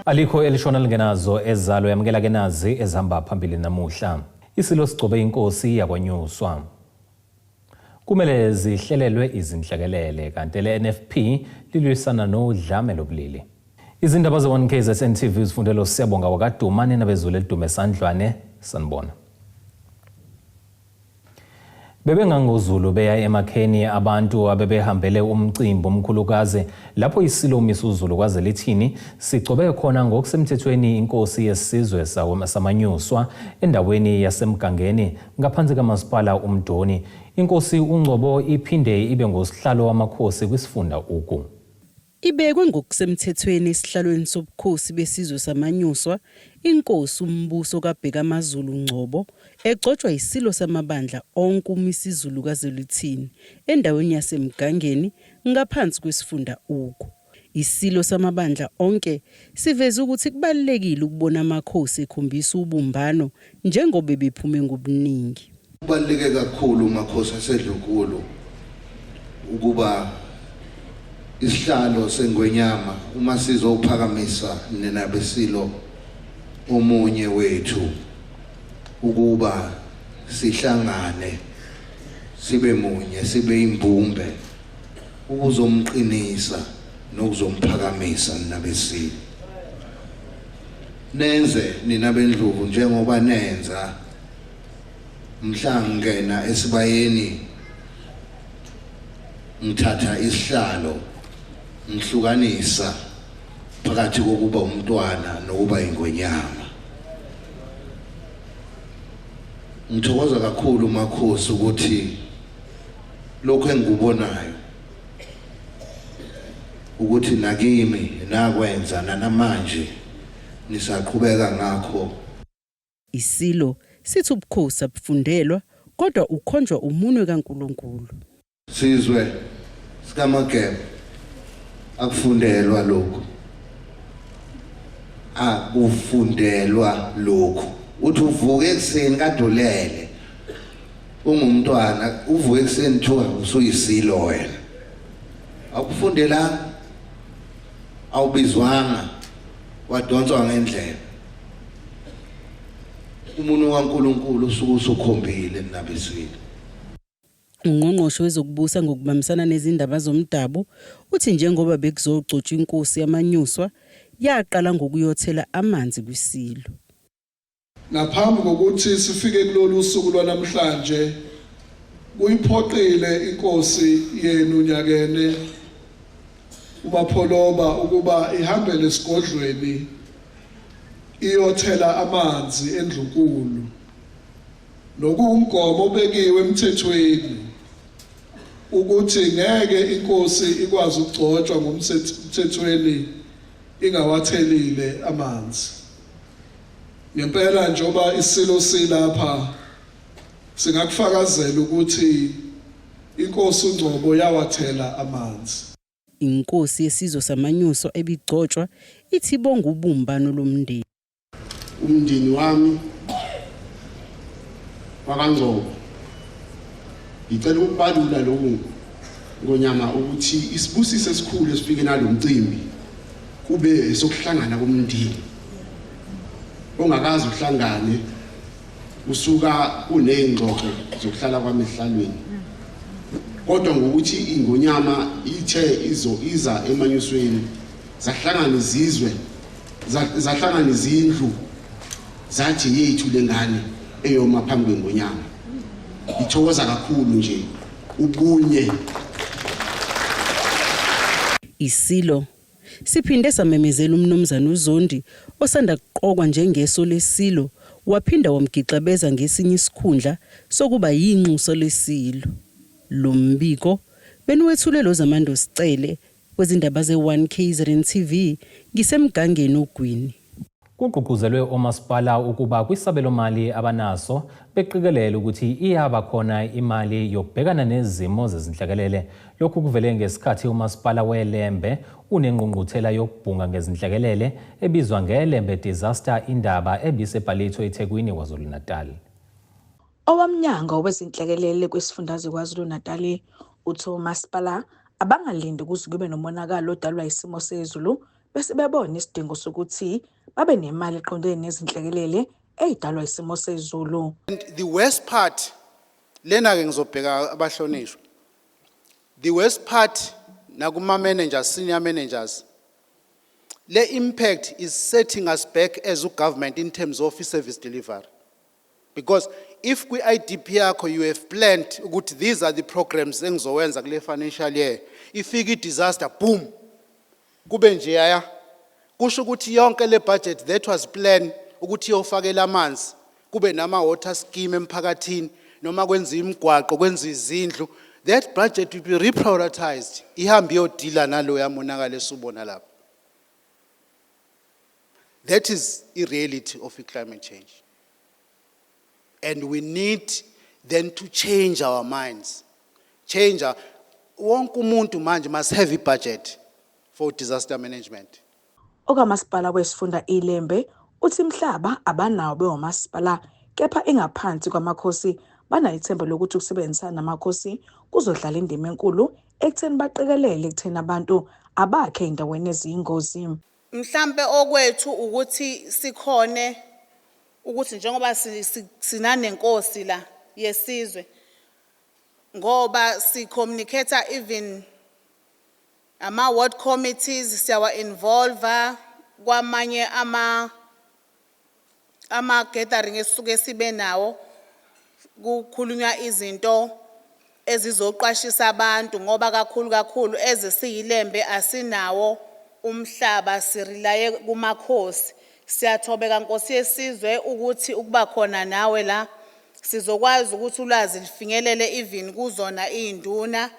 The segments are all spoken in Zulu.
Alikho elishona lingenazo ezalo yamukela ke nazi ezihamba phambili namuhla. Isilo sigcobe inkosi yakwaNyuswa. Kumele zihlelelwe izinhlekelele kanti le-NFP lilwisana nodlame lobulili. Izindaba ze-1KZN TV zifundelo Siyabonga wakaduma nina bezulu elidume Sandlwane sanibona. Bebengangozulu beya emakheni abantu abebehambele umcimbi omkhulukazi lapho isilo uMisuzulu kwaZelithini sigcobe khona ngokusemthethweni inkosi yesizwe samaNyuswa endaweni yaseMgangeni ngaphansi kamasipala uMdoni. Inkosi uNgcobo iphinde ibe ngusihlalo wamakhosi kwisifunda Ugu. Ibekwe ngokusemthethweni esihlalweni sobukhosi besizwe samaNyuswa, iNkosi uMbuso kaBhekamazulu Ngcobo, egcotshwa yiSilo samabandla onke uMisizulu kaZwelithini, endaweni yaseMgangeni, ngaphansi kwesifunda Ugu. Isilo samabandla onke siveze ukuthi kubalulekile ukubona amakhosi ekhombisa ubumbano njengoba bephume ngobuningi. Kubaluleke kakhulu makhosi asedlunkulu ukuba isihlalo sengwenyama uma sizophakamisa nina besilo omunye wethu ukuba sihlangane sibe munye sibe imbumbe ukuzomqinisa nokuzomphakamisa nina besilo nenze nina bendlubu njengoba nenza mhla ngingena esibayeni ngithatha isihlalo ngihlukanisa phakathi kokuba umntwana nokuba ingwenyama. Ngithokoza kakhulu makhosi ukuthi lokho engikubonayo ukuthi nakimi nakwenza nanamanje nisaqhubeka ngakho. Isilo sithi ubukhosi abufundelwa kodwa ukhonjwa umunwe kaNkulunkulu. Sizwe sikaMageba akufundelwa lokhu. Akufundelwa lokhu. Uthi uvuke ekuseni kade ulele. Ungumntwana uvuke ekuseni kuthiwa usuyisilo wena. Akufundelanga awubizwanga wadonswa ngendlela. Umunwe kaNkulunkulu usuke usukhombile nabesile. Ungqongqoshe wezokubusa ngokubambisana nezindaba zomdabu uthi njengoba bekuzogcotshwa inkosi yaManyuswa yaqala ngokuyothela amanzi kwiSilo. Ngaphambi kokuthi sifike kulolu suku lwanamhlanje kuyiphoqile inkosi yenu Nyakene uMapholoba ukuba ihambele esigodlweni iyothela amanzi endlunkulu nokuwumgomo obekiwe emthethweni ukuthi ngeke inkosi ikwazi ukugcotshwa ngomthethweni ingawathelile amanzi. Ngempela njengoba isilo silapha singakufakazela ukuthi inkosi uNgcobo yawathela amanzi. Inkosi yesizwe saManyuswa ebigcotshwa ithi ibonga ubumbano lomndeni. Umndeni wami wakaNgcobo ngicela ukubalula lokhu ngonyama ukuthi isibusiso esikhulu esifike nalomcimbi kube esokuhlangana komndeni ongakaze uhlangane usuka kuney'ngxoxo zokuhlala kwami esihlalweni kodwa ngokuthi ingonyama ithe izo iza emanyusweni zahlangana izizwe zahlangana izindlu zathi yethu lengane eyoma phambi kwengonyama ithokoza kakhulu nje ubunye. Isilo siphinde samemezela uMnumzane uZondi osanda kuqokwa njengeso leSilo waphinda wamgixabeza ngesinye isikhundla sokuba yinxusa leSilo. Lo mbiko beniwethule loZamando Sicele wezindaba ze-1 KZN TV ngiseMgangeni oGwini. Kugqugquzelwe omasipala ukuba kwisabelomali abanaso beqikelele ukuthi iyaba khona imali yokubhekana nezimo zezinhlekelele. Lokhu kuvele ngesikhathi umasipala weLembe unengqungquthela yokubhunga ngezinhlekelele ebizwa ngeLembe Disaster Indaba ebiseBallito eThekwini KwaZulu-Natal. Owomnyango wezinhlekelele kwisifundazwe KwaZulu-Natali uthi omasipala abangalindi kuze kube nomonakalo odalwa isimo sezulu. bese bebona isidingo sokuthi babe nemali eqondene nezinhlekelele ey'dalwa isimo sezulu. And the worst part, lena ke ngizobheka abahlonishwa. The worst part nakuma managers, senior managers. Le impact is setting us back as a government in terms of service delivery. Because if kwi IDP yakho you have planned ukuthi these are the programs engizowenza kule financial year, ifika i-disaster, boom, kube nje yaya. Kusho ukuthi yonke le budget that was planned ukuthi iyofakela amanzi, kube nama water scheme emphakathini, noma kwenziwe imigwaqo, kwenziwe izindlu, that budget will be reprioritized, ihambe iyodila naloya monakalo esubona lapha. That is the reality of climate change. And we need then to change our minds. Change our, wonke umuntu manje must have a budget for disaster management. Okamasipala wesifunda iLembe uthi mhlaba abanawo bewomasipala, kepha ingaphansi kwamakhosi banayo ithemba lokuthi ukusebenzisana namakhosi kuzodlala indima enkulu ekutheni baqikelele ekutheni abantu abakhe ey'ndaweni eziyingozi. Mhlambe okwethu ukuthi sikhone ukuthi njengoba sinanenkosi la yesizwe, ngoba si communicate even ama ward committees, siyawa involve kwamanye ama gathering esisuke sibe nawo, kukhulunywa izinto ezizoqwashisa abantu, ngoba kakhulu kakhulu ezesiyiLembe asinawo umhlaba, sirelaye kumakhosi. Siyathobeka, Nkosi yesizwe, ukuthi ukuba khona nawe la sizokwazi ukuthi ulwazi lifinyelele even kuzona iy'nduna,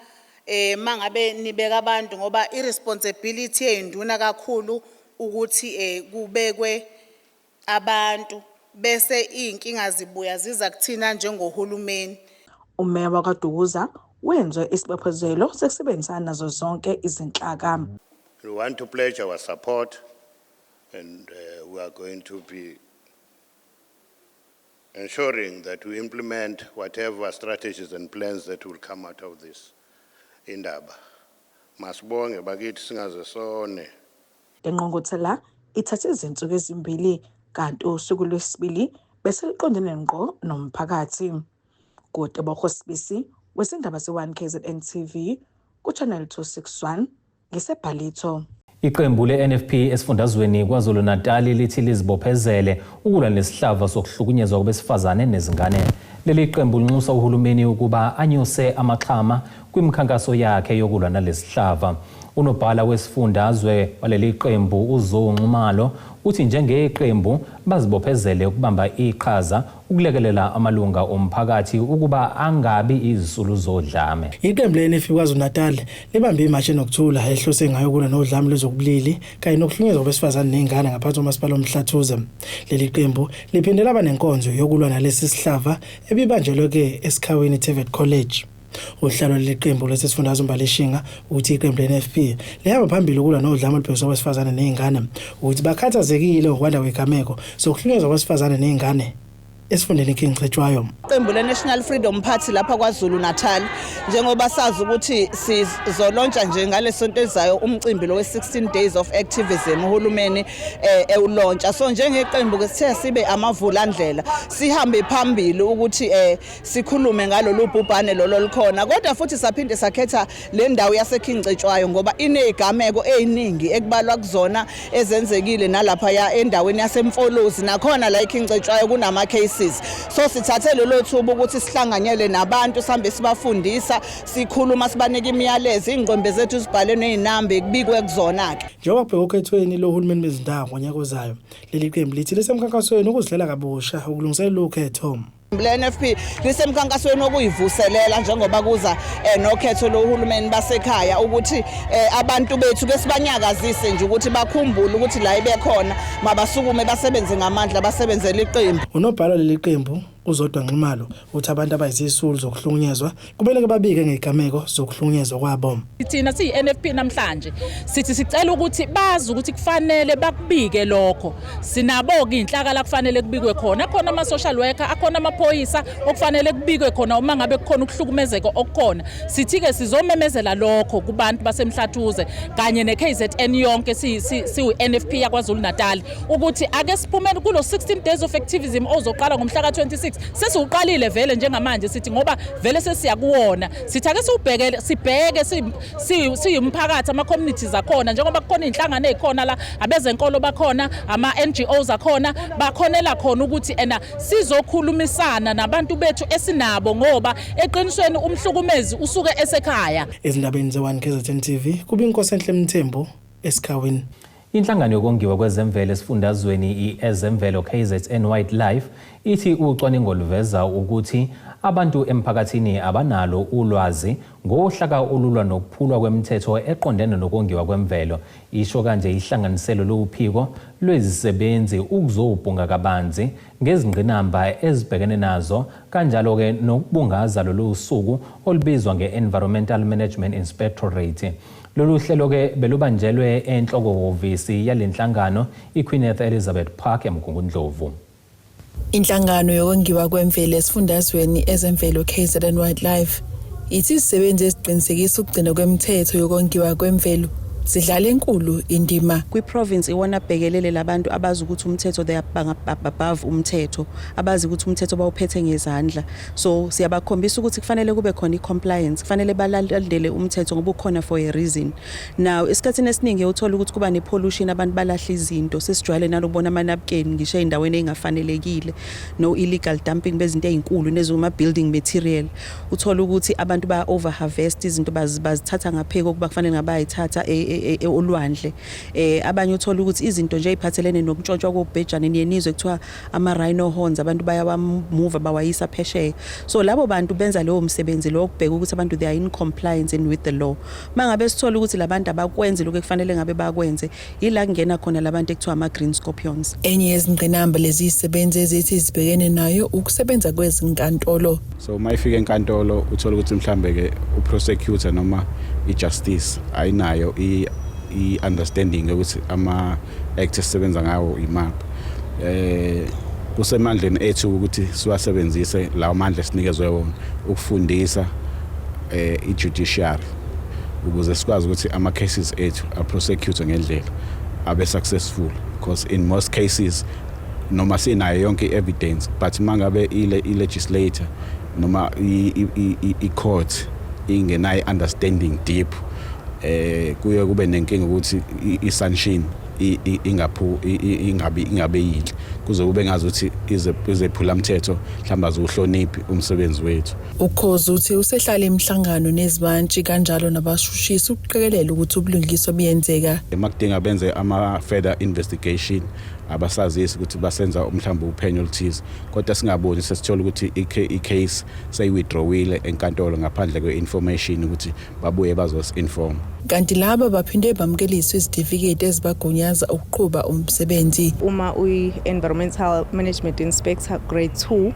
mangabe nibeka abantu, ngoba i-responsibility yey'nduna kakhulu ukuthi kubekwe abantu, bese iy'nkinga zibuya ziza kuthina njengohulumeni. Umeya wakaDukuza wenziwe isibophezelo sekusebenzisana nazo zonke izinhlaka. We want to pledge our support and we are going to be ensuring that we implement whatever strategies and plans that will come out of this indaba. Masibonge bakithi, singaze sone. Le ngqungquthela ithathe izinsuku ezimbili, kanti usuku lwesibili bese liqondene ngqo nomphakathi. Kutebogo Sibisi wezindaba ze-1 KZN TV ku-Channel 261, ngiseBhalitho. Iqembu le-NFP esifundazweni KwaZulu-Natal lithi lizibophezele ukulwa nesihlava sokuhlukunyezwa kwabesifazane nezingane. Leli qembu linxusa uhulumeni ukuba anyuse amaxhama kwimikhankaso yakhe yokulwa nalesihlava. Unobhala wesifundazwe waleli qembu uZoe Nxumalo uthi njengeqembu bazibophezele ukubamba iqhaza ukulekelela amalunga omphakathi ukuba angabi izisulu zodlame. Iqembu le-NFP KwaZulu-Natal libambe imashi enokuthula ehlose ngayo ukulwa nodlame lwezobulili kanye nokuhlukunyezwa kwabesifazane ney'ngane ngaphansi komasipala oMhlathuze. Leli qembu liphinde laba nenkonzo yokulwa nalesi sihlava ebibanjelwe-ke eSikhawini TVET College. Uhlalo leli qembu lesifundazwe uMbali uthi iqembu le-NFP lihamba phambili ukulwa nodlame olubhekiswa kwabesifazane ney'ngane, ukuthi bakhathazekile ngokwanda kwegameko zokuhlukunyezwa kwabesifazane ney'ngane esifundeni King Cetshwayo. Iqembu le-National Freedom Party lapha KwaZulu Natal, njengoba sazi ukuthi sizolontsha nje ngalesonto elizayo umcimbi lo we-16 days of activism uhulumeni ewulontsha, so njengeqembu ke sithe sibe amavulandlela, sihambe phambili ukuthi sikhulume ngalolu bhubhane lolo likhona, kodwa futhi saphinde sakhetha le ndawo yaseKing Cetshwayo ngoba inezigameko eziningi ekubalwa kuzona ezenzekile nalapha ya endaweni yaseMfolozi, nakhona la eKing Cetshwayo kunama cases. So sithathe lelo thuba ukuthi sihlanganyele nabantu, sihambe sibafundisa, sikhuluma, sibanika imiyalezo, ingqwembe zethu sibhale nezinamba ekubikwe kuzona ke. Njengoba kubhekwa okhethweni lohulumeni bezindawo ngonyaka ozayo, leli qembu lithi lisemkhankasweni ukuzihlela kabusha ukulungiselela ukhetho. Le NFP lisemkhankasweni wokuyivuselela njengoba kuza nokhetho lohulumeni basekhaya, ukuthi abantu bethu ke sibanyakazise nje ukuthi bakhumbule ukuthi la ibekhona, mabasukume, basebenze ngamandla, basebenzele iqembu. Unobhala leli qembu UZodwa Nxumalo uthi abantu abayizisulu zokuhlukunyezwa kumele babike ngezigameko zokuhlukunyezwa kwabo. Thina siyi-NFP namhlanje sithi sicela ukuthi bazi ukuthi kufanele bakubike lokho. Sinabo-ke iy'nhlaka la kufanele kubikwe khona, akhona ama-social worker, akhona amaphoyisa okufanele kubikwe khona uma ngabe kukhona ukuhlukumezeka okukhona. Sithi-ke sizomemezela lokho kubantu baseMhlathuze kanye ne-KZN yonke siwu-NFP yaKwaZulu Natal ukuthi ake siphumele kulo 16 days of activism ozoqala ngomhla ka-26. Sesiwuqalile vele njengamanje, sithi ngoba vele sesiya kuwona, sithi ake siwubhekele, sibheke siyumphakathi, ama-communities akhona, njengoba kukhona iy'nhlangano ey'khona la, abezenkolo bakhona, ama-NGOs akhona, bakhonela khona ukuthi ena sizokhulumisana nabantu bethu esinabo, ngoba eqinisweni umhlukumezi usuke esekhaya. Ezindabeni ze-1 KZN TV, kuBinkosi Enhle Mthembu eSikhawini. Inhlangano yokongiwa kwezemvelo esifundazweni i-Ezemvelo KZN Wildlife ithi ucwaningo luveza ukuthi abantu emphakathini abanalo ulwazi ngohlaka olulwa nokuphulwa kwemithetho eqondene nokongiwa kwemvelo. Isho kanje ihlanganiselo lophiko lwezisebenzi ukuzobhunga kabanzi ngezingqinamba ezibhekene nazo, kanjalo-ke nokubungaza lolu suku olubizwa nge-Environmental Management Inspectorate. Lolu hlelo-ke belubanjelwe enhloko hhovisi yale nhlangano iQueen Elizabeth Park eMgungundlovu. Inhlangano yokongiwa kwemvelo esifundazweni Ezemvelo KZN Wildlife ithi izisebenzi eziqinisekisa ukugcinwa kwemithetho yokongiwa kwemvelo zidlala enkulu indima. Kwi-province iwona abhekelele labantu abazi ukuthi umthetho, they are above umthetho, abazi ukuthi umthetho bawuphethe ngezandla. So siyabakhombisa ukuthi kufanele kube khona i-compliance, kufanele balandele umthetho ngoba ukhona for a reason. Now esikhathini esiningi uthola ukuthi kuba ne-pollution, abantu balahla izinto, sesijwayele nalokubona amanabukeni ngisho ey'ndaweni ey'ngafanelekile, no illegal dumping bezinto ey'nkulu nezoma-building material. Uthola ukuthi abantu baya-over harvest izinto, bazithatha ngapheki kokuba kufanele ngabe bayayithatha olwandle. Abanye uthola ukuthi izinto nje ey'phathelene nokuntshontshwa kobhejane, niye nizwe kuthiwa ama-rhino horns abantu bayawamuva bawayisa phesheya. So labo bantu benza lowo msebenzi lo wokubheka ukuthi abantu they are in compliance and with the law. Mangabe sithola ukuthi labantu abakwenzi lokhu ekufanele ngabe bakwenze, yila kungena khona labantu ekuthiwa ama-green scorpions. Enye yezingqinamba lezi zisebenzi ezithi zibhekene nayo ukusebenza kwezinkantolo. So uma ifika enkantolo uthola ukuthi mhlambe ke uprosecutor noma ijustice ayinayo i-understanding yokuthi ama act esisebenza ngawo imaphi. Kusemandleni ethu ukuthi siwasebenzise lawo mandla esinikezwe wona ukufundisa i-judiciary ukuze sikwazi ukuthi ama cases ethu a-prosecute ngendlela, abe successful, because in most cases noma sinayo yonke i-evidence, but mangabe ile i-legislator noma i-court ingenayo understanding deep, kuye kube nenkinga ukuthi i-sanction ingaphu ingabi yinhle, kuze kube ngazi ukuthi izephula mthetho mhlawumbe aziwuhloniphi umsebenzi wethu. Ukhozi uthi usehlala imihlangano nezimantshi kanjalo nabashushisi ukuqikelela ukuthi ubulungiswa buyenzeka. Makudinga benze ama further investigation, abasazisi ukuthi basenza mhlawumbe uphenyo oluthize, kodwa singaboni sesithola ukuthi i-case seyi-withdrawile enkantolo ngaphandle kwe-information ukuthi babuye bazosi-inform. Kanti laba baphinde bamukeliswe izitifiketi ezibagunyaza ukuqhuba umsebenzi. Uma uyi-environmental management inspector grade 2,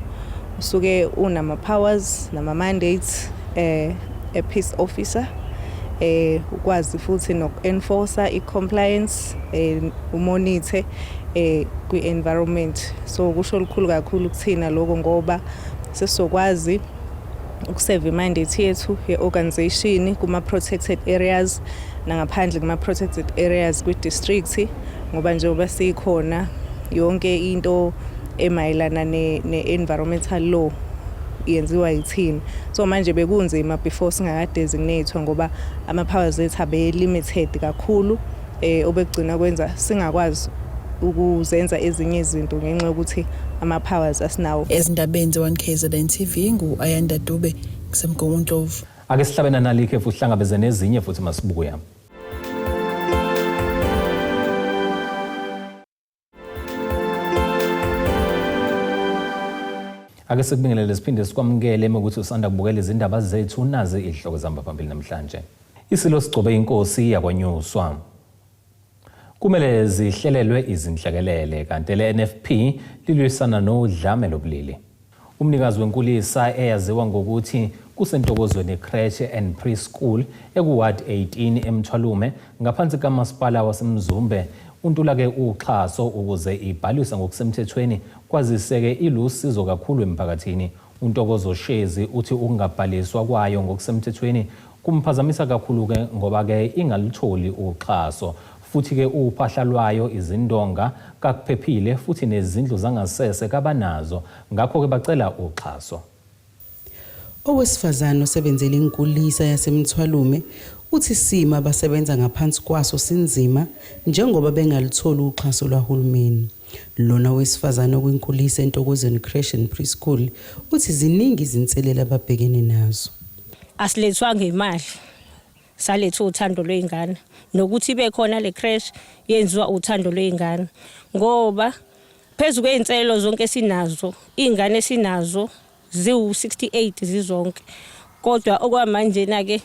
usuke unama-powers nama-mandates a peace officer, ukwazi futhi noku-enforcer i-compliance, umonitor kwi-environment. So kusho lukhulu kakhulu kuthina lokho ngoba sesizokwazi ukuseva imandate yethu ye-organization kuma-protected areas nangaphandle kuma-protected areas kwi-district, ngoba njengoba sikhona yonke into emayelana ne-environmental law yenziwa yithina. So manje bekunzima before singaka-designate ngoba ama-powers ethu abe-limited kakhulu, obekugcina kwenza singakwazi ukuzenza ezinye izinto ngenxa yokuthi ama-powers asinawo. Ezindabeni ze-1 KZN TV, ngu-Ayanda Dube kuseMgungundlovu. Ake sihlabene nalikhe futhi hlangabeze nezinye futhi masibuya. Ake sikubingelele siphinde sikwamukele ukuthi usanda kubukela izindaba zethu, nazi izihloko zihamba phambili namhlanje. Isilo sigcobe inkosi yakwaNyuswa. Kumele zihlelelwe izinhlekelele, kanti le NFP lilwisana nodlame lobulili. Umnikazi wenkulisa eyaziwa ngokuthi kuseNtokozweni Creche and Preschool ekuWard 18 eMthwalume ngaphansi kamasipala waseMzumbe untula-ke uxhaso ukuze ibhaliswe ngokusemthethweni kwazise-ke ilusizo kakhulu emphakathini. UNtokozo Shezi uthi ukungabhaliswa kwayo ngokusemthethweni kumphazamisa kakhulu-ke ngoba-ke ingalutholi uxhaso futhi-ke uphahla lwayo izindonga kakuphephile futhi nezindlu zangasese kabanazo ngakho-ke bacela uxhaso. Owesifazane osebenzela inkulisa yaseMthwalume uthi isimo abasebenza ngaphansi kwaso sinzima njengoba bengalutholi uxhaso lwahulumeni. Lona wesifazane okwinkulisa eNtokozweni Creche and Preschool uthi ziningi izinselelo ababhekene nazo. Asilethwanga imali, saletha uthando lwey'ngane nokuthi ibe khona le creche yenziwa uthando lwey'ngane ngoba phezu kwey'nselelo zonke esinazo iy'ngane esinazo ziwu-68 zizonke kodwa okwamanje-na-ke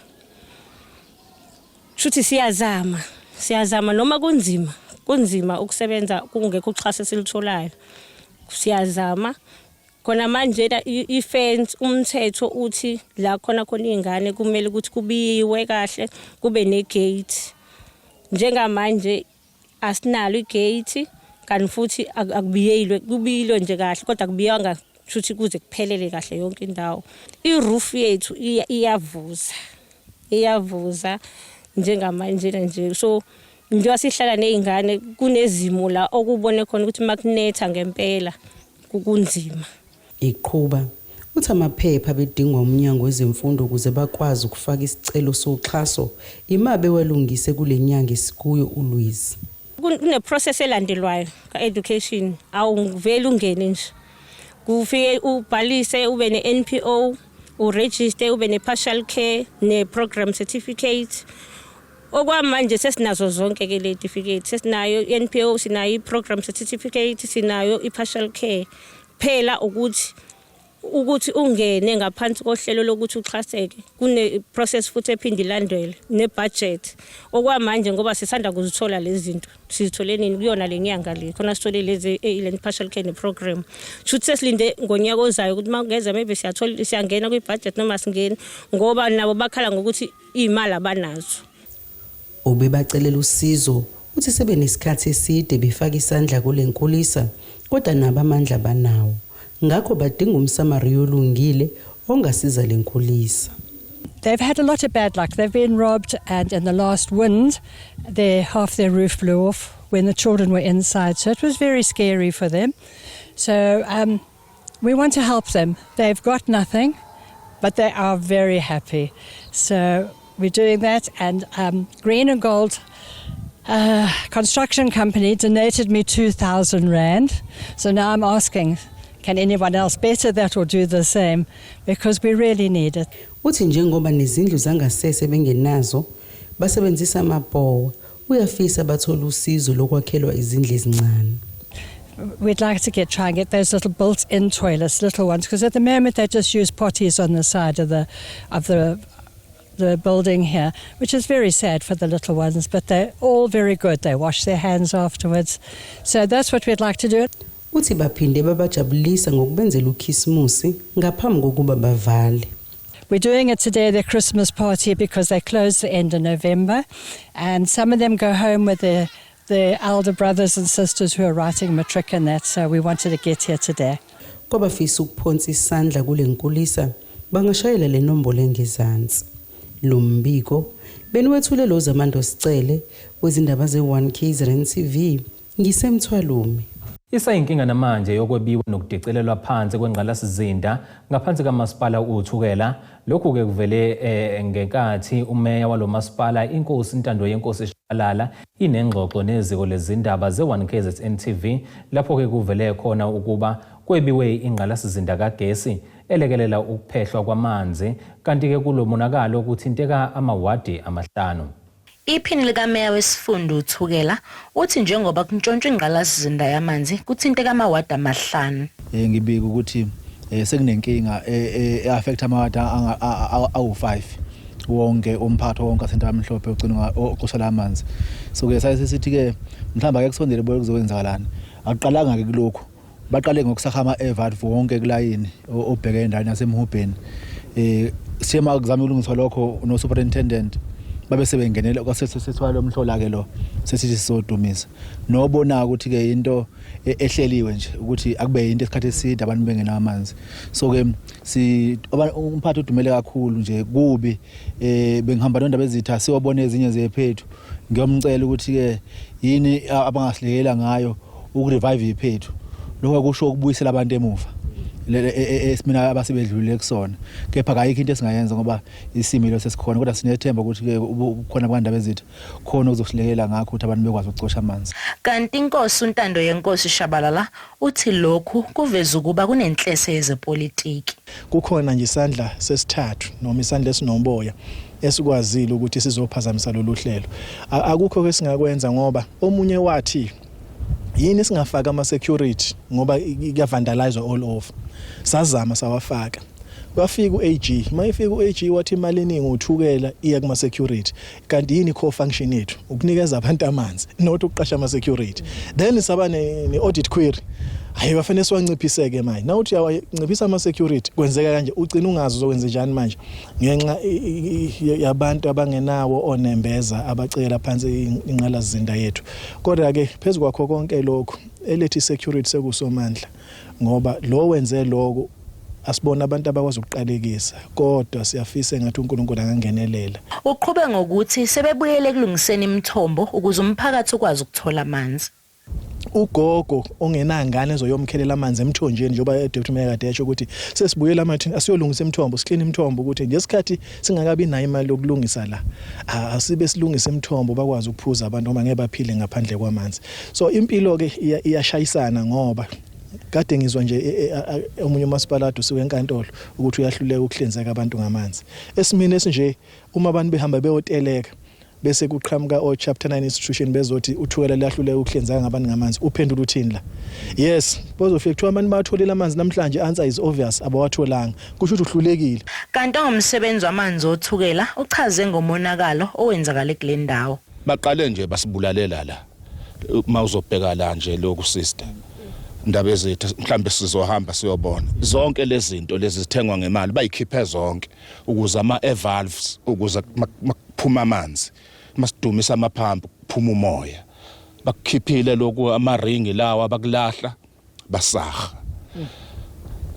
shuthi siyazama siyazama noma kunzima kunzima ukusebenza kungekho uxhaso esilitholayo siyazama khona manje i-fence umthetho uthi la khona khona iy'ngane kumele ukuthi kubiyiwe kahle kube ne-gate njengamanje asinalo i-gate kanti futhi akubiyelwe kubiyilwe nje kahle kodwa akubiywanga shuthi kuze kuphelele kahle yonke indawo i-roof yethu iyavuza iyavuza njengamanje nje so njengoba sihlala ney'ngane kunezimo la okubone khona ukuthi makunetha ngempela kunzima. Iqhuba uthi amaphepha abedingwa umnyango wezemfundo ukuze bakwazi ukufaka isicelo soxhaso ima bewalungise kule nyanga esikuyo uLwezi. Kune-process elandelwayo ka-education awuveli ungene nje kufike ubhalise ube ne-NPO uregister ube ne-partial care ne-program certificate okwamanje sesinazo zonke ke le certificate sesinayo i-NPO sinayo i-program certificate sinayo i-partial care phela ukuthi ukuthi ungene ngaphansi kohlelo lokuthi uxhaseke kune process futhi ephinde ilandelwe ne-budget okwamanje ngoba sisanda kuzithola lezi zinto sizithole nini kuyona le nyanga le khona sithole lezi le partial care program shuthi sesilinde ngonyaka ozayo ukuthi uma kungeza maybe siyathola siyangena kwi-budget noma singeni ngoba nabo bakhala ngokuthi iy'mali abanazo. Ubebacelela usizo uthi sebenesikhathi eside befaka isandla kule nkulisa kodwa nabo amandla banawo ngakho badinga umsamariya olungile ongasiza le nkulisa. They've had a lot of bad luck. They've been robbed, and in the last wind, half their roof blew off when the children were inside. So it was very scary for them. So we want to help them. They've got nothing, but they are very happy. So we're doing that, and Green and Gold Construction Company donated me 2,000 Rand. So now I'm asking, can anyone else better that or do the same? Because we really need it. Uthi njengoba nezindlu zangasese bengenazo basebenzisa amabhowa uyafisa bathole usizo lokwakhelwa izindlu ezincane. We'd like to get try and get those little built-in toilets, little ones, because at the moment they just use potties on the side of the building here, which is very sad for the little ones. But they're all very good. They wash their hands afterwards, so that's what we'd like to do. Uthi baphinde babajabulisa ngokubenzela ukhisimusi ngaphambi kokuba bavale. We're doing it today, their Christmas party, because they close the end of November, and some of them go home with their elder brothers and sisters who are writing matric and that. So we wanted to get here today. Kwabafisa ukuphonsa isandla kule nkulisa bangashayela le nombolo engezansi. Lo mbiko beniwethule lo Zamando Sicele wezindaba ze-1 KZN TV ngiseMthwalume. Isayinkinga namanje yokwebiwa nokudicelelwa phansi kwengqalasizinda ngaphansi kamasipala uThukela. Lokhu-ke kuvele ngenkathi umeya walo masipala inkosi Ntandoyenkosi Shabalala inengxoxo neziko lezindaba ze-1 KZN TV lapho-ke kuvele khona ukuba kwebiwe ingqalasizinda kagesi elekelela ukuphehlwa kwamanzi kanti-ke kulo monakalo kuthinteka amawadi 5. Iphini likameya wesifunda uThukela uthi njengoba kuntshontshwa ingqalasizinda yamanzi kuthinteka amawadi 5. Ngibika ukuthi sekunenkinga e-affect amawadi awu-5 wonke umphatho wonke aseNtabamhlophe ugcina oqosha amanzi. So ke saye sithi ke mhlawumbe ake kusondele bone kuzokwenzakalani. Akuqalanga ke kulokhu Baqale ngokusakha ama-air valve wonke kulayini obheke endaweni yaseMhubheni. Siyema kuzama ukulungiswa lokho no superintendent babe sebengenela kwasesethwala umhlola ke lo sesithi sizodumisa nobona ukuthi ke into ehleliwe nje ukuthi akube into esikhathi eside abantu bengenawo amanzi. So ke si umphathi udumele kakhulu nje kubi, bengihamba nondaba ezitha siyobona ezinye zephethu, ngiyomcela ukuthi ke yini abangasilekelela ngayo ukurevive iphethu. Lokho kusho ukubuyisela abantu emuva esimina abasebedlulile kusona, kepha kayikho into esingayenza ngoba isimilo sesikhona, kodwa sinethemba ukuthi ke ubukhona bukandaba ezitha khona okuzosilekelela ngakho ukuthi abantu bekwazi ukucosha amanzi. Kanti inkosi uNtando yenkosi Shabalala uthi lokhu kuveza ukuba kunenhlese yezepolitiki. Kukhona nje isandla sesithathu noma isandla esinoboya esikwazile ukuthi sizophazamisa lolu hlelo. Akukho ke singakwenza ngoba omunye wathi yini singafaka ama security ngoba kuyavandalizwa all over. Sazama sawafaka. Kwafika uAG, mayifika uAG wathi imali eningi uthukela iya kuma security. Kanti yini core function yethu? Ukunikeza abantu amanzi, not ukuqasha ama security. Then saba ne audit query. Hayi bafanele siwanciphiseke manje. Nawuthi uyawanciphisa ama security kwenzeka kanje ugcina ungazi uzokwenza njani manje ngenxa yabantu abangenawo onembeza abacela phansi inqalasizinda yethu. Kodwa ke phezulu kwakho konke lokho elethi security sekusomandla ngoba lo wenze lokho asibona abantu abakwazi ukuqalekisa, kodwa siyafisa engathi uNkulunkulu angangenelela. Uqhube ngokuthi sebebuyele ekulungiseni imithombo ukuze umphakathi ukwazi ukuthola amanzi. Ugogo ongenangane ezoyomkhelela amanzi emthonjeni, njengoba Deputy Mayor kade esho ukuthi sesibuyela amathini, asiyolungisa imithombo, siklina imithombo ukuthi ngesikhathi singakabi nayo imali yokulungisa la, asibe silungisa imithombo bakwazi ukuphuza abantu ngoba ngeke baphile ngaphandle kwamanzi. So impilo ke iyashayisana ngoba kade ngizwa nje omunye umasipala kade usuke enkantolo ukuthi uyahluleka ukuhlinzeka abantu ngamanzi. Esimini esinje uma abantu behamba beyoteleka bese kuqhamuka o chapter 9 institution bezothi uthukela liyahluleka ukuhlinzeka ngabantu ngamanzi, uphendula uthini la? Yes, bazofika kuthiwa abantu batholile amanzi namhlanje, answer is obvious, abawatholanga, kusho ukuthi uhlulekile. Kanti ongumsebenzi wamanzi othukela uchaze ngomonakalo owenzakale kule ndawo. Baqale nje basibulalela la, uma uzobheka la nje lokhu sister ndaba ezethu, mhlambe sizohamba siyobona zonke lezi zinto lezi zithengwa ngemali, bayikhiphe zonke ukuze ama air valves, ukuze makuphuma amanzi masidumisa amaphampu kuphuma umoya. Bakukhiphile lokhu amaringi lawa bakulahla basaha,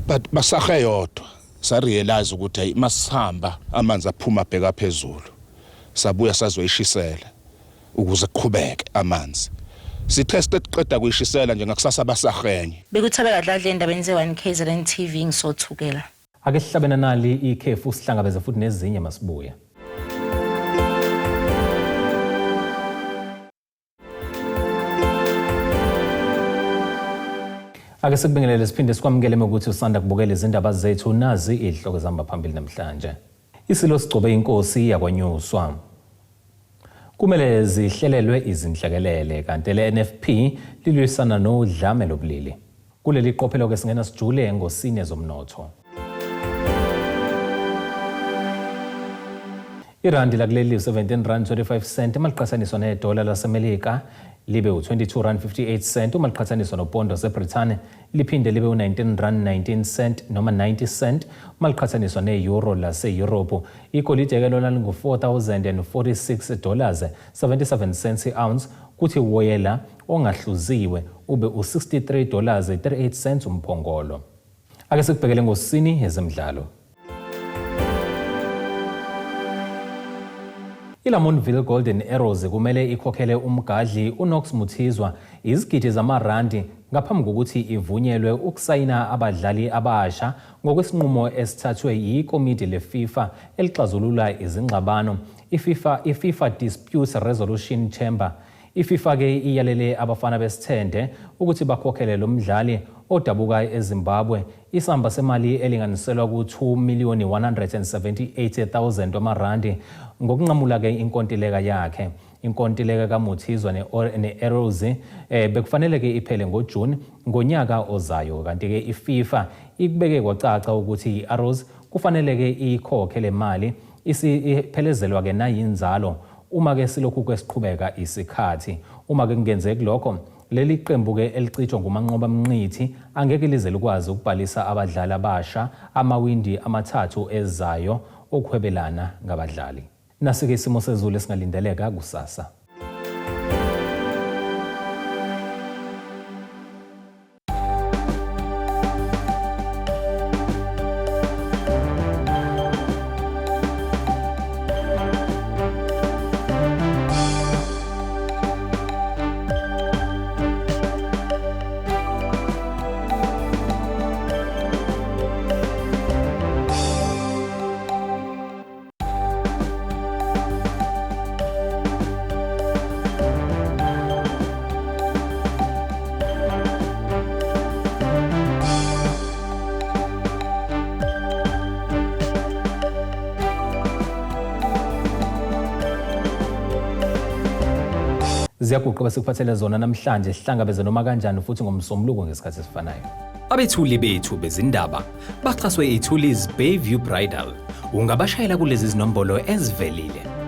but basahe yodwa. Sa realize ukuthi hey, masihamba amanzi aphuma bheka phezulu, sabuya sazoyishisela ukuze kuqhubeke amanzi. Sithe siqeda kuyishisela nje ngakusasa basahenye. Bekuthabeka Dladla endabeni ze-1 KZN TV ngisothukela. Ake sihlabene nali ikhefu sihlangabeze futhi nezinye masibuya. Ake sikubingelele siphinde sikwamukele ukuthi usanda kubukela izindaba zethu, nazi izihloko ezihamba phambili namhlanje. Isilo sigcobe inkosi yakwaNyuswa. Kumele zihlelelwe izinhlekelele kanti le NFP lilwisana nodlame lobulili. Kuleli qophelo ke singena sijule engosini yezomnotho. Irandi lakuleli u-17 rand 25 cent uma liqhathaniswa nedola laseMelika, libe u-22 rand 58 cent uma liqhathaniswa nopondo waseBrithani, liphinde libe u-19 rand 19 cent noma 90 cent uma liqhathaniswa ne-euro lase-Europe. Igolide ke lona lingu-4046 dollars 77 cents i-ounce, kuthi woyela ongahluziwe ube u-63 dollars 38 cents umphongolo. Ake sikubhekele ngosini yezemidlalo. ILamontville Golden Arrows kumele ikhokhele umgadli uKnox Mutizwa izigidi zamarandi ngaphambi kokuthi ivunyelwe ukusayina abadlali abasha ngokwesinqumo esithathwe yikomidi leFIFA elixazulula izingxabano, iFIFA Dispute Resolution Chamber. iFIFA ke iyalele abafana besithende ukuthi bakhokhele lo mdlali odabuka eZimbabwe isamba semali elinganiselwa ku-2 million 178,000 wamarandi ngokunqamula ke inkontileka yakhe. Inkontileka kaMutizwa ne-Arrows bekufanele ke iphele ngoJune ngonyaka ozayo, kanti ke iFIFA ikubeke kwacaca ukuthi i-Arrows kufanele ke ikhokhe le mali isiphelezelwa ke nayinzalo uma ke silokhu kwesiqhubeka isikhathi. Uma ke kungenzeki lokho, Leli qembu-ke elicijwa nguManqoba Mnqithi angeke lize likwazi ukubhalisa abadlali abasha amawindi amathathu ezayo okuhwebelana ngabadlali. Nasi-ke isimo sezulu esingalindeleka kusasa. Ziyaguqa besikuphathele zona namhlanje sihlangabeze noma kanjani futhi ngomsombuluko ngesikhathi esifanayo. Abethuli bethu bezindaba baxhaswe iThulis Bayview Bridal. Ungabashayela kulezi zinombolo ezivelile.